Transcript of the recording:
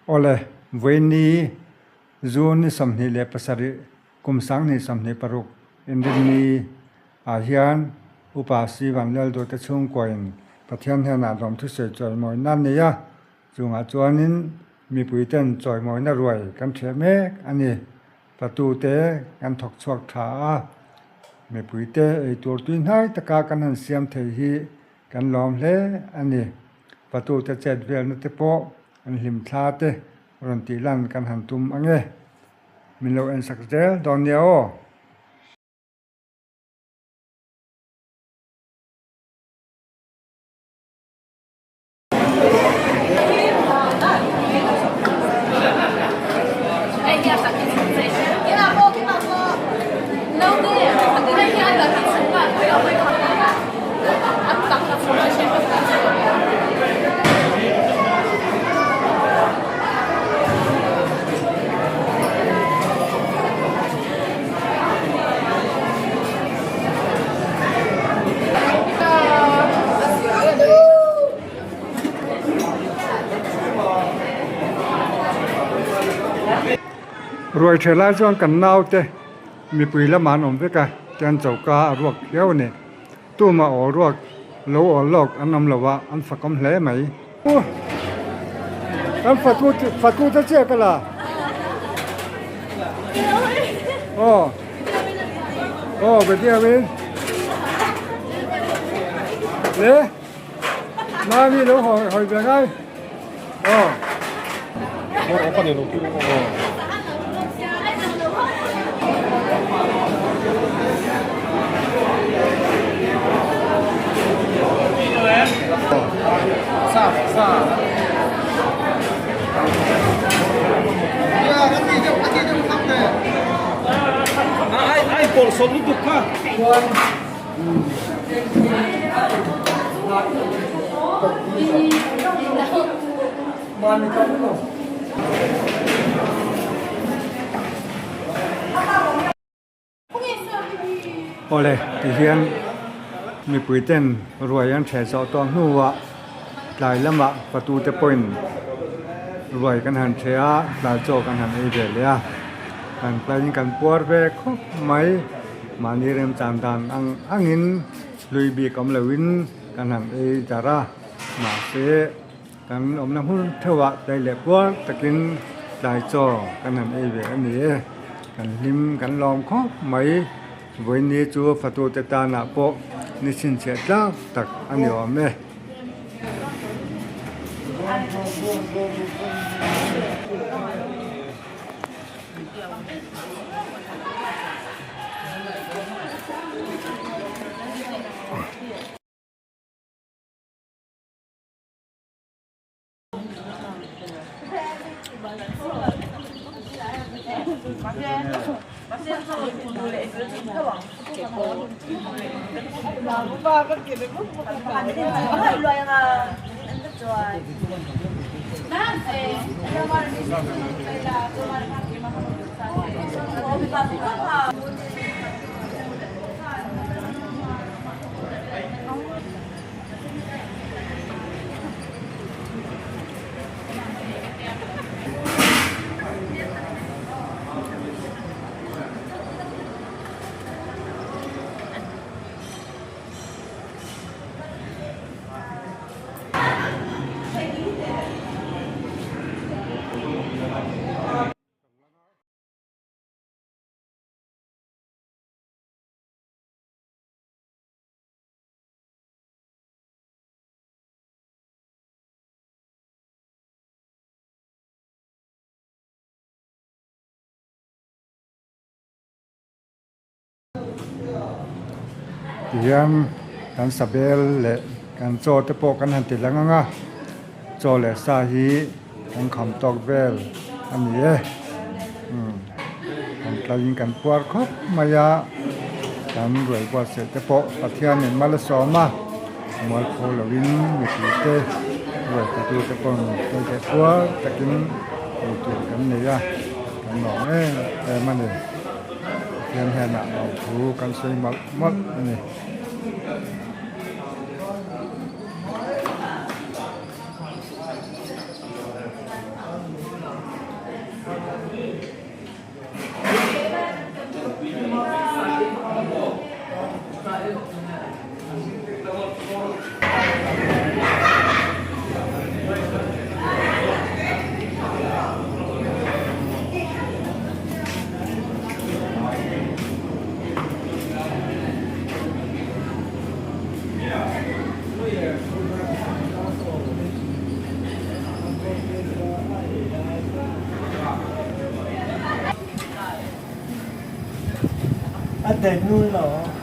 Awle, vawiini June ni 27 kum 2026 inrinni ah hian Upa Sivan Lalduhte chhungkuain Pathian hnenah lawmthusawi chawimawina a nei a, chungah chuanin mipuiten chawimawina ruai kan ṭhiah mek a ni. Fatute kan thawk chhuak tha a, mipuite eitur tui hnai taka kan han siam thei hi kan lawm hle a ni. Fatute chet velna te pawh an hlim thla te rawn tih lan kan han tum ang e. Min lo ensak zel dawn nia aw. Ruai ṭhe lai chuan kan naute mipui lamah an awm vek a tian choka a ruak khiau a ni tumah aw ruak lo awl lawk an awm lo a an fakawm hle mai. Kan fatu fatu te chiah ka la aw aw video in le mami lo hawi hawi ve ngai aw Awle tihian mipui ten ruai an ṭheh zawh tawh hnuah tlai lamah fatu te pawhin ruai kan han ṭheh a tlai chaw kan han ei ve leh a kan tlaiin kan puar ve khawp mai mahni remchan dan ang angin hlui bik awm loin kan han ei darh a mahse. Kan awmna hmun theuhah tlai leh puar takin tlai chaw kan han ei ve a ni e. Kan hlim kan lawm khawp mai. Vawiini chu fatute tanah pawh ni chhinchhiah tlak tak a ni awm e. Tihian kan sabel leh kan chaw te pawh kan han ti lang ang a, chaw leh sa hi kan kham tawk vel a ni e. Kan tlaiin kan puar khawp mai a, kan ruai buatsaih te pawh Pathianin mal a sawm a, mualpho loin mipui te ruai pe tu te paw'n tlai leh puar takin ei tur kan nei a, kan lawm em em a ni. Pathian hnenah lawmthu kan sawi mawlh mawlh a ni. A det nun lo.